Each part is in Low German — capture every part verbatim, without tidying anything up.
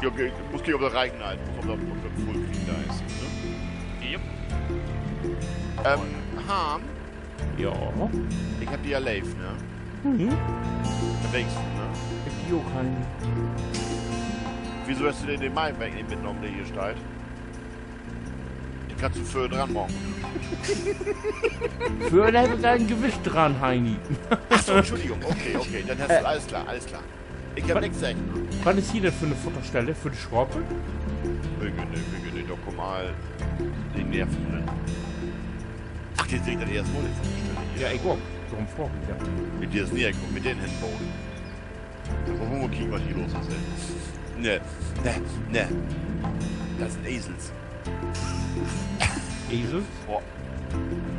Ja, okay, muss kieken, of dat reichen deit. Muss, of dat, of dat Fullscreen dor is, ne? Yep. Ähm, Harm? Ja? Ik heff di ja leev, ne? Mhm. Dat weetst du, ne? Ik di ok, Heini. Wieso hest du denn de Maibach nich mitnahmen, de hier steiht? De kannst du vörn dran maken. Vörn heff ik en Gewicht dran, Heini. Ach so, Entschuldigung. Okay, okay, denn hest du, äh, alles klar, alles klar. Ik heff nix seggt. Wat is hier denn för 'ne Futterstelle för de Schape? Ik weet nich, ik weet nich, dor kummt all de Nerven rin. Ach, de seht dat eerstmal, de Futterstelle hier. Ja, ik ok. Dorüm fraag ik ja. Mit de is nie, ik mutt mit den henboen. Dor mutt wi mal kieken, wat hier los is, ey. Nee, nee, nee. Dat sünd Esels. Esels? Boah.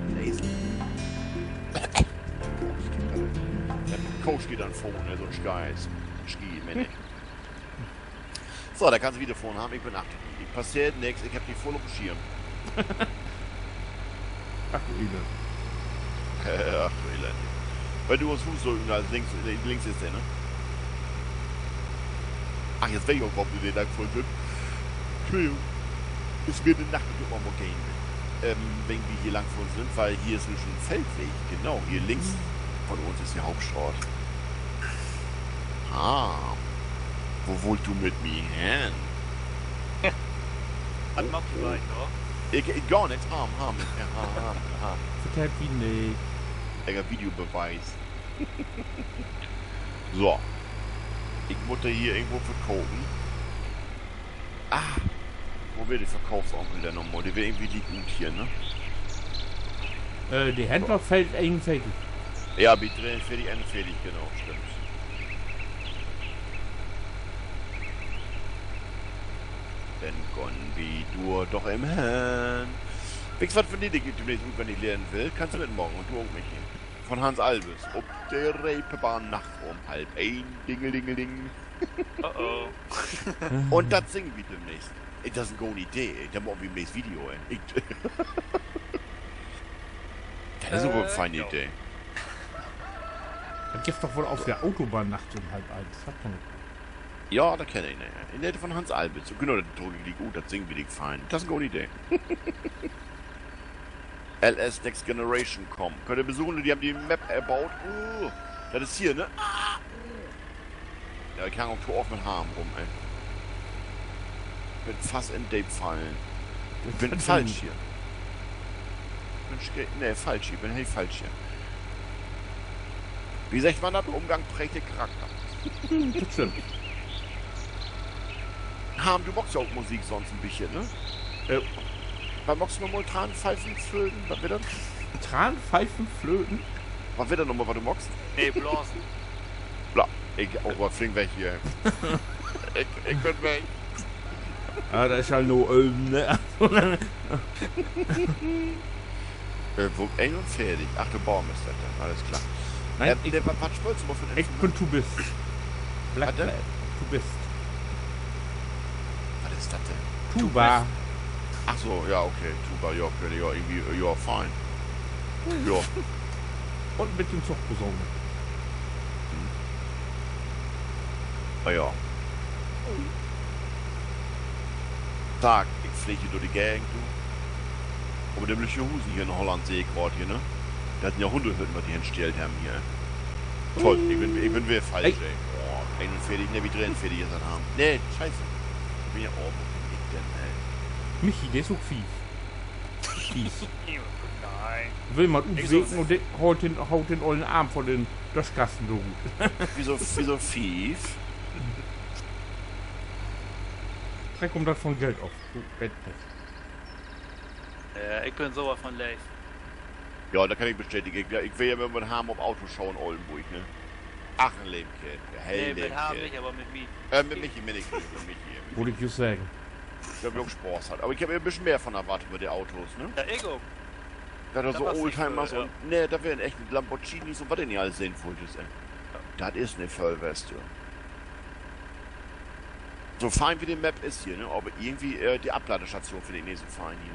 En Esel. Boah, dat gifft dat. Dat Koos geiht denn vörn, ne, so 'n Scheiß. Schie, Mensch. So, dor kannst du wieder vörn, Harm, ik bün achter di. Passeert nix, ik heff di vull op'n Schirm. Ach du Elend. Ach du Elend. Wenn du uns Huus so, na, links, links is de, ne? Ach, nu weet ik ok, worüm du de Dank vull büst. Entschuldigung. Is midden in de Nacht, ik mutt mal gahn. Ähm, wenn wi hier lang fohren sünd, wiel hier is nämlich en Feldweg. Genau, hier links von uns is de Hauptstraat. Ah, wo wullt du mit mi hen? Wat maakt ji beiden dor? Ik, ik, gor nix, Harm, Harm, ja, Harm, Harm, Harm. Vertellt wi nich. Ik heff Videobeweis. So. Ik mutt de hier irgendwo verkopen. Ah, wo weer de Verkoopsonkel denn noch mal? De weer irgendwie liek ut hier, ne? Äh, de Händler, Feld eenunveertig. Ja, bi dreeunveertig, eenunveertig, genau, stimmt. Denn gahn wi dor doch even hen. Weetst du wat, wenn ik de demnächst utwennig lehren will, kannst du mitmaken un du ok, Michi. Von Hans Albers. Op de Reeperbahn nachts um halv een, dingelingeling. Oh, oh. Un dat singen wi demnächst. Ey, dat is en gode Idee, ey. Denn maken wi demnächst Video, ey. Ik, dat is aver en feine Idee. Dat gifft doch woll op de Autobahn nachts um halv een. Dat kenn ik, ne? Nee, dat is von Hans Albers. Genau, dat druck ik liek ut, dat singen wi liek fein. Dat is en gode Idee. L S Next Generation Comp. Köönt ji besuchen, de hebbt de Map erbaut. Uh, dat is hier, ne? Ah, uh. Ja, ik hang ok to oft mit Harm rum, ey. Bün fast in Deep fallen. Bün falsch hier. Bün, nee, falsch hier. Bün heel falsch hier. Wo seggt man dat? Umgang prägt den Charakter. Dat stimmt. Harm, du maakst ja ok Musik sonst en beten, ne? Wat maakst du noch mal? Tranenpfeifen, Flöten? Wat weer dat? Tranenpfeifen, Flöten? Wat weer dat noch mal, wat du maakst? Nee, blasen. Bla-, ik, oh, wat flink weg hier. Ik, ik bün weg. Ja, dat is ja nu, ähm, ne? Äh, wo, eenunveertig. Ach, de Baum is dat denn. Alles klar. Nee, wat, wat speelst du mal för en Instrument? Ik bün Tubist. Wat denn? Tubist. Wat is dat denn? Tuba. Ach so, ja, okay. Tuba, ja, köönt wi ja irgendwie, äh, ja, fein. Ja. Un en beten Zuchposaun. Ah ja. Tag, ik fleeg hier dör de Gegend, du. Aver de lüttje Husen hier in Holland seh ik graad hier, ne? Dat sünd ja Hundehütten, wat de henstellt hebbt hier. Toll, ik bün, ik bün weer falsch, ey. Oh, eenunveertig, nee, wi dreeunveertig is dat, Harm. Nee, Scheiße. Ik bün ja, oh, wo bün ik denn, ey? Michi, de is ok fies. Fies. Nee. Will man utweken un de haut den, haut den ollen Arm vör den Döschkasten dor rut. Wieso, wieso fies? Treck hum dat von Geld of. Du, weet nich. Ja, ik bün so wat von leeg. Ja, dat kann ik bestätigen. Ik, ik weer ja mit Harm op Autoshow in Ollnborg, ne? Ach, en leven Keerl. Nee, mit Harm nich, aver mit mi. Äh, mit Michi, mit Michi, mit Michi. Wull ik jüst seggen. Dor heff ik ok Spaaß hatt. Aver ik heff en beten mehr von erwartet mit de Autos, ne? Ja, ik ok. Dat dor so Oldtimers un, nee, dat weren echt Lamborghinis un wat de nich all sehn wullt, ey. Dat is en Vollweste. So fein as de Map is hier, ne? Aver irgendwie, äh, de Afladestation finn ik nich so fein hier.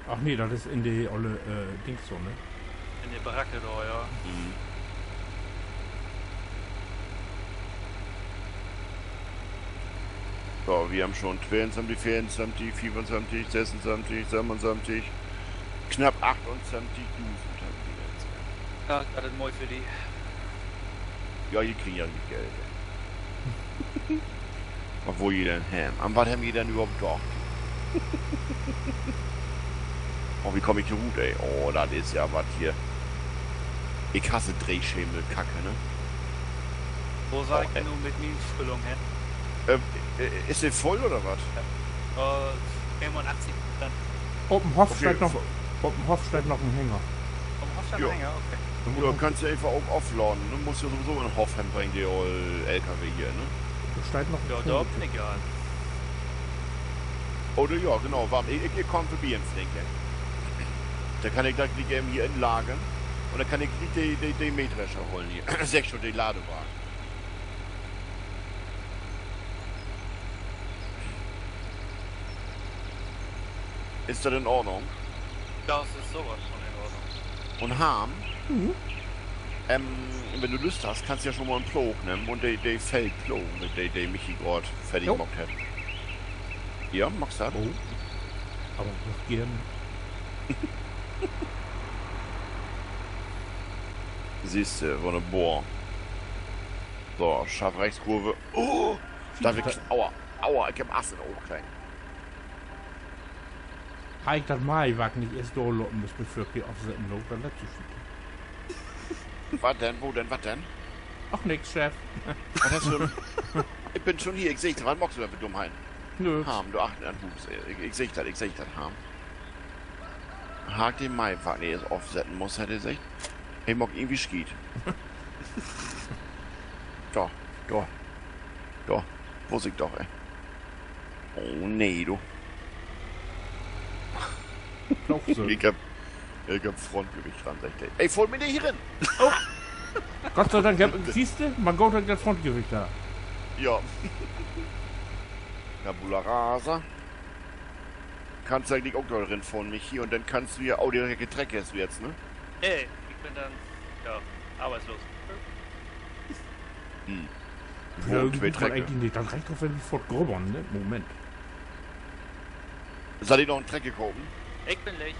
Ach nee, dat is in de olle, äh, Dings so, ne? In de Baracke dor, ja. Mhm. So, wi hebbt schon tweeuntwintig, veeruntwintig, veeruntwintig, sössuntwintig, sössuntwintig, knapp achtentwintigdusend hebbt wi nu. Ja, dat is moi för di. Ja, ji kriegt ja Geld. Wat wüllt ji denn hebben? An wat hebbt ji denn överhaupt dacht? Oh, wo kaam ik hier rut, ey? Oh, dat is ja wat hier. Ik hasse Dreeschemel-Kacke, ne? Wo sall ik nu mit mien Füllung hen? Is de vull oder wat? Op den Hoff steiht noch en Hänger. Op den Hoff steiht en Hänger, okay. Dor kannst du eenfach ok ofladen, ne? Musst ja sowieso in Hoff henbringen, de oll L K W hier, ne? Dor steiht noch en Oder ja, genau, warten. Ik, ik, ik kaam vörbi in Flinke. Denn kann ik dat gliek even hier inlagern. Un denn kann ik gliek de, de, de Mähdrescher holen hier. Segg schon, de Ladewagen. Is dat in Ordnung? Dat is sowat von in Ordnung. Un Harm, wenn du Lust hest, kannst ja schon mal en Ploog nehmen un de, de Feld plogen, de, de Michi graad fertig maakt hett. Ja, magst dat? Aver noch geern. Sühste, wunnerbor. So, scharf Rechtskurve. Oh, dat weer, aua, aua, ik heff Ass in de Ogen kregen. Harr ik dat Maiwark nich eerst dor laten müsst, bevör ik de ofsetten do, denn dat so schiet. Wat denn? Wo denn? Wat denn? Ach, nix, Chef. Wat hest du? Ik bün schon hier, ik seh dat. Wat maakst du denn för Dummheiten? Nix. Harm, dor achtern an'n Huus. Ik, ik seh dat, ik seh dat, Harm. Harr ik de Maiwark nich eerst ofsetten müsst, hett he seggt. He maakt irgendwie Schiet. Dor, dor, dor. Wuss ik doch, ey. Oh, nee, du. Ik heff, ik heff Frontgewicht dran, seggt he. Ey, vull mi nich hier rin! Gott sei Dank, siehste, man goot, dat ik dat Frontgewicht harr. Ja. Tabula rasa. Kannst egentlich ok dor rinfohren, Michi, un denn kannst du ja, oh, de Trecker hest du jetzt, ne? Nee, ik bün denn, ja, arbeitslos. Hm. Wo twee Trecker? Egentlich nich, dat reckt doch, wenn wi foort grubbern, ne? Moment. Sall ik noch en Trecker kopen? Ik bün leeg.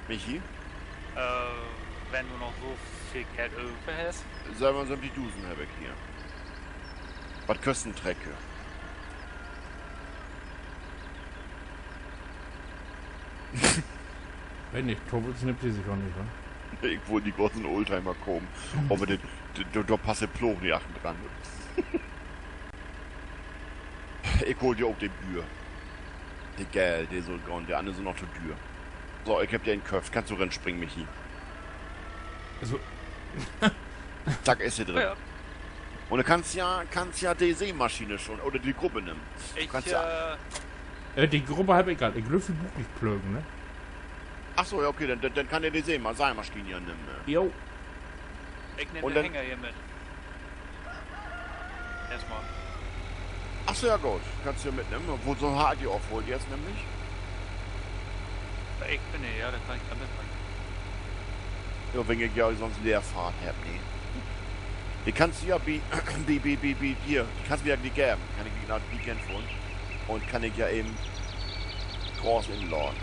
Michi? Wenn du noch so veel Geld över hest. Sövenundsiebzigdusend heff ik hier. Wat kost en Trecker? Weet nich, Towels nimmt de seker nich, wa? Ik wull de groten Oldtimer kopen. Aver de, de, dor, dor passt de Ploog nich achtern dran. Ik hool di ok de Büür. De Geel, de sull gahn, de annern sünd noch to düür. So, ik heff di inköfft. Kannst du rinspringen, Michi? Also. Zack, is he drin. Ja, ja. Un du kannst ja, kannst ja de Seemaschine schon, oder de Grubber nehmen. Äh, de Grubber heff ik al. Ik glööv, de bruuk ik nich plögen, ne? Ach so, ja, okay, denn, denn, denn kann he de Seema-, Seimaschien ja nehmen, ne? Jo. Ik nehm den Hänger hier mit. Eerstmal. Ach so, ja, goot. Kannst du ja mitnehmen. Wo, so harr ik di ofholt jetzt nämlich. Ik bün hier, ja, denn kann ik dor mitmaken. Ja, wenn ik ja sünst Leerfahrt heff, ne? De kannst du ja bi, bi, bi, bi, bi hier, de kannst du mi ja gliek geven. Kann ik gliek na de Weekend fohren. Un kann ik ja even Gras inladen.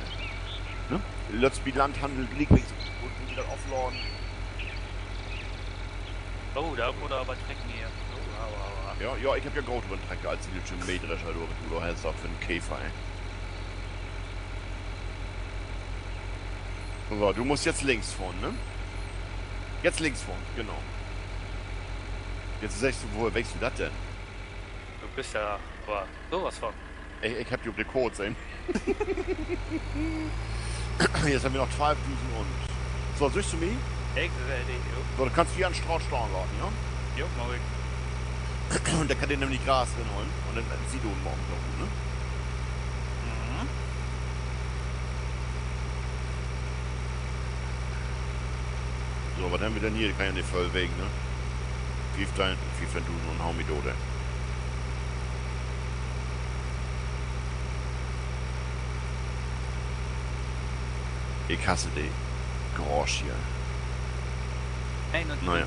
Ne? Lett bi Landhandel gliek un di dat ofladen. Oh, dor mutt aver Trecker her. Oh, aua, aua. Ja, ja, ik heff ja grotere Trecker as de lüttje Mähdrescher, du, du hest doch för en Käfer, ey. So, du musst jetzt links fohren, ne? Jetzt links fohren, genau. Jetzt seggst du, woher weetst du dat denn? Du büst ja aver sowat von. Ik, ik heff di op de Koort sehn. Jetzt hebbt wi noch twalfdusend un. So, sühst du mi? Ik seh di, jo. So, denn kannst du hier an Straat stahn laten, ja? Jo, maak ik. Denn kann de nämlich Gras rinholen un denn, äh, Silo maken, glööv ik, ne? Mhm. So, wat hebbt wi denn hier? Kann ja nich völl wegen, ne? Fiefteihn, fiefteihndusend un hau mi doot, ey. Ik hasse de Garage hier. Na ja.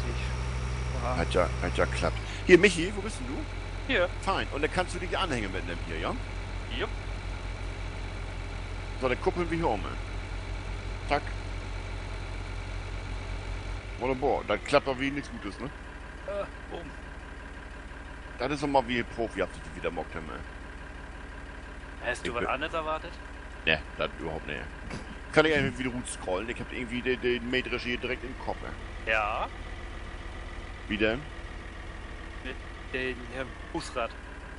Hett ja, hett ja klappt. Hier, Michi, wo büst denn du? Hier. Fein. Un denn kannst du de Anhänger mitnehmen hier, ja? Jupp. So, denn kuppeln wi hier um, ey. Zack. Wunnerbor. Dat klappt doch wie nix Gutes, ne? Äh, bumm. Dat is doch mal, wie Profi-Arbeit, de wi dor maakt hebbt, ey. Hest du wat anners erwartet? Nee, dat överhaupt nich. Kann ik eenfach wedder rutscrollen? Ik heff irgendwie de, de Mähdrescher hier direkt in Kopp, ey. Ja. Wie denn? Mit den Herrn Busrad.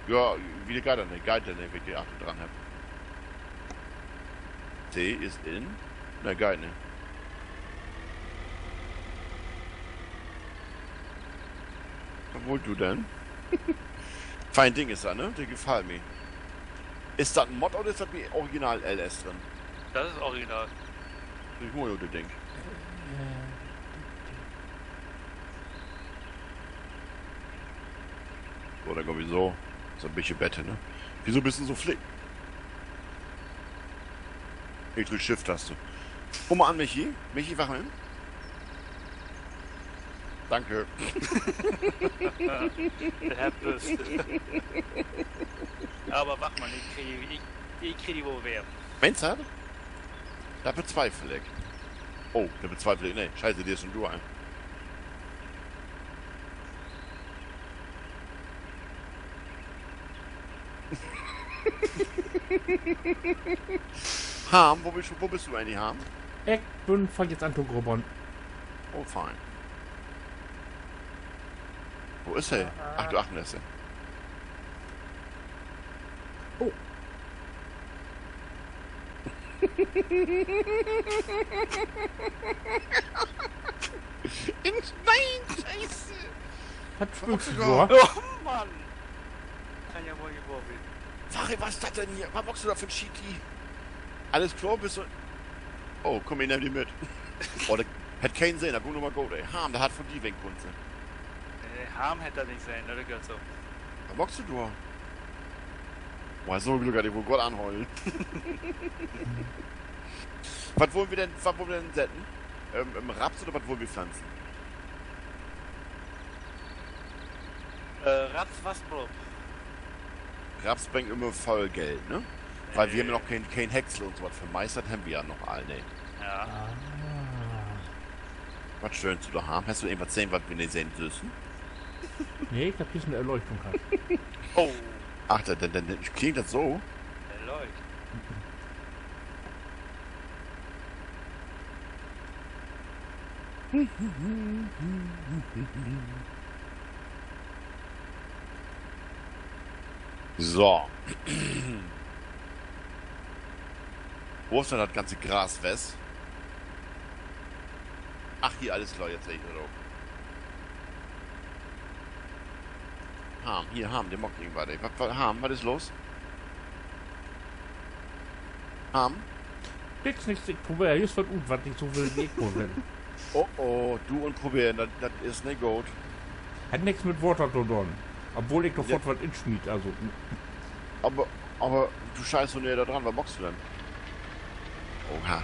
Ja, wie geiht dat denn? Geiht dat denn, wenn ik de achter dran heff? Se is in? Nee, geiht nich. Wat wullt du denn? Fein Ding is dat, ne? De gefallt mi. Is dat en Mod oder is dat de Original-L S drin? Dat is original. Is mooi, dat Ding. So, denn gah wi so. So 'n beten beter, ne? Wieso büst du so flink? Ik drück Shift-Taste. Kumm mal an, Michi. Michi, wach mal in. Danke. Aver wach mal, ik krieg, ik, ik krieg de woll weer. Meenst du dat? Dat betwiefel ik. Oh, dat betwiefel ik. Nee, Scheiße, de is schon dör, ey. Harm, wo büst, wo büst du egentlich, Harm? Ik bün, fang nu an to grubbern. Oh, fein. Wo is he? Ach, dor achtern is he. Oh. In, nee, Scheiße. Wat spöökst du dor? Oh, Mann. Kann ja woll nich wohr ween. Harry, wat is dat denn hier? Wat maakst du dor för 'n Schiet? Allens kloor, büst du, oh, kumm, ik nehm di mit. Oh, dat hett keen sehn, dat güng nu mal goot, ey. Harm, dat hett von di ween kunnt sien. Nee, Harm hett dat nich sehn, dat is goot so. Wat maakst du dor? Boah, so Glück hatt ik woll graad anhollen. Wat wullen wi denn, wat wullen wi denn setten? Ähm, ähm, Raps oder wat wullen wi pflanzen? Äh, Raps wasst blot. Raps bringt ümmer voll Geld, ne? Wiel wi hebbt ja noch keen, keen Häcksel un so wat vermeistert, hebbt wi ja noch all, ne? Ja. Wat stöhnst du dor, Harm? Hest du irgendwat sehn, wat wi nich sehn süssen? Nee, ik heff hier en Erleuchtung hatt. Oh. Ach, denn, denn, denn klingt dat so. Erleuchtung. So. Wo is denn dat ganze Gras west? Ach, hier, allens kloor, nu seh ik dat ok. Harm, hier, Harm, de maakt irgendwat, ey. Wat, wat, Harm, wat is los? Harm? Nix, nix, ik probeer jüst wat ut, wat nich so will, as ik woll will. Oh, oh, du un Proberen, dat, dat is nich goot. Hett nix mit Water to doon. Obwohl ik dor foorts wat insmiet, also. Aver, aver du scheißt so neger dor dran, wat maakst du denn? Oha.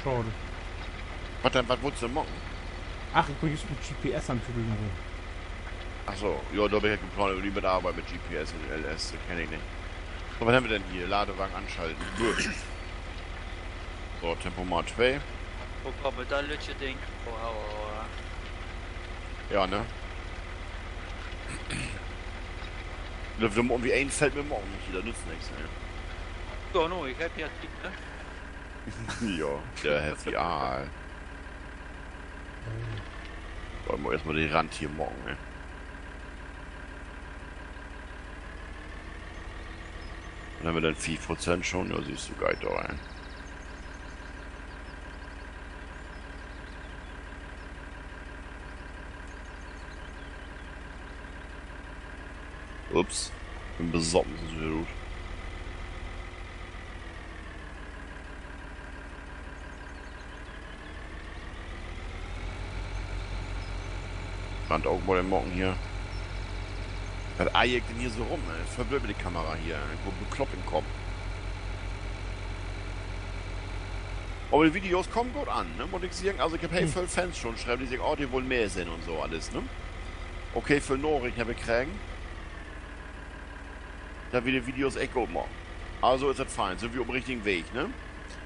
Schaad. Wat denn, wat wullt du denn maken? Ach, ik bün jüst mit G P S an 't Tüdeln. Ach so, ja, dor bün ik geplant, över de Arbeit mit G P S un L S, dat kenn ik nich. So, wat hebbt wi denn hier? Ladewagen anschalten. Buh. So, Tempomat twee. Wo kummt dat lüttje Ding? Oh, oh, oh. Ja, ne? Dor, dor mutt wi een Feld mit maken hier, dat nützt nix, ne? Ja, nu, ik heff ja Tiet, ne? Ja, de hett ja all. Wolle wi eerstmal de Rand hier maken, ne? Denn hebbt wi denn fief Prozent schon, ja, sühst du, geiht doch, ey. Ups, bün besopen, so süht dat ut. Rand ok mal maken hier. Wat eier ik denn hier so rüm, ey? Verblööd mi de Kamera hier, ey. Ik bün bekloppt in'n Kopp. Aver de Videos kaamt goot an, ne? Mutt ik seggen, also ik heff heel vööl Fans schon schreven, de seggt, oh, de wullen mehr sehn un so allens, ne? Okay, veel Narichten heff ik kregen, dat wi de Videos echt goot maken. Also is dat fein, sünd wi op'n richtigen Weg, ne?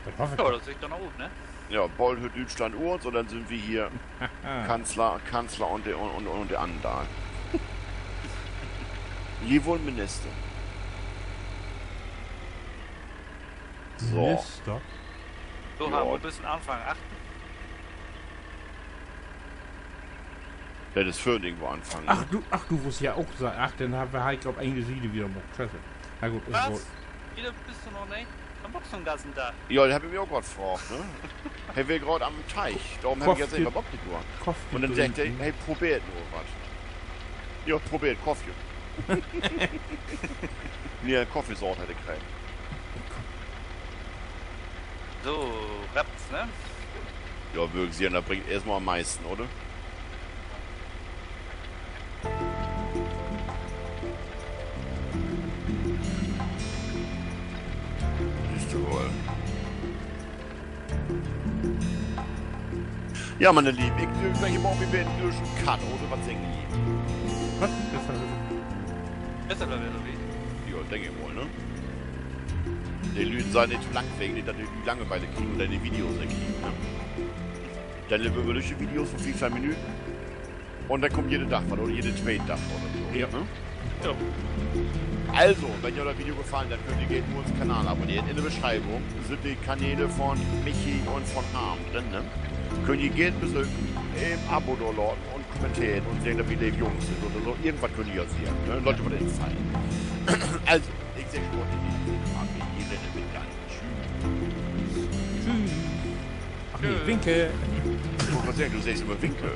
Dat hoff ik doch. Ja, dat süht doch noch ut, ne? Ja, bold höört Düütschland us un denn sünd wi hier Kanzler, Kanzler un de, un, un, un de anner dor. Hier wohnt Minister. So. Minister? So, ja. Harm, wo büst du anfangen? Achten? Dat is vörhin irgendwo anfangen, ne? Ach, du, ach, du wullt ja ok so, ach, denn harr, harr ik op ene Siede wedder maakt. Scheiße. Na goot, is woll. Wat? Wedder büst du noch nich? Denn maakst du den ganzen Dag. Ja, dat heff ik mi ok graad fraagt, ne? He weer graad an'n Teich, dorüm heff ik nu even opgedoren. Un denn seggt he, he probeert noch wat. Ja, probeert Koffje. Nee, Koffjesaat hett he kregen. So, Raps, ne? Ja, würklich, dat bringt eerstmal an'n meisten, oder? Sühst du woll. Ja, mien Leev, ik glööv, wi maakt mal weer en lütten Cut, oder wat seggt ji? Wat? Is dat, is dat wedder, oder wie? Ja, denk ik mal, ne? De Lüüd sünd nich to langwielig, dat de Lüüd Langeweile kriegt un denn de Videos nich kriegt, ne? Denn lever lütte Videos von veerteihn Minuten. Un denn kummt jeden Dag wat, oder jeden tweeden Dag oder so, ne? Also, wenn jo dat Video gefallen hett, köönt ji geern uns Kanal abonneren. In de Beschreibung sünd de Kanäle von Michi un von Harm drin, ne? Köönt ji geern besöken, en Abo dorlaten un kommenteren un seggen, dat wi leev Jungs sünd oder so. Irgendwat köönt ji ja seggen, ne? Laat jo wat infallen. Also, ik segg mal, Tschüss. Tschüss. Ach nee, winke. Ik wull grad seggen, du seggst immer winke.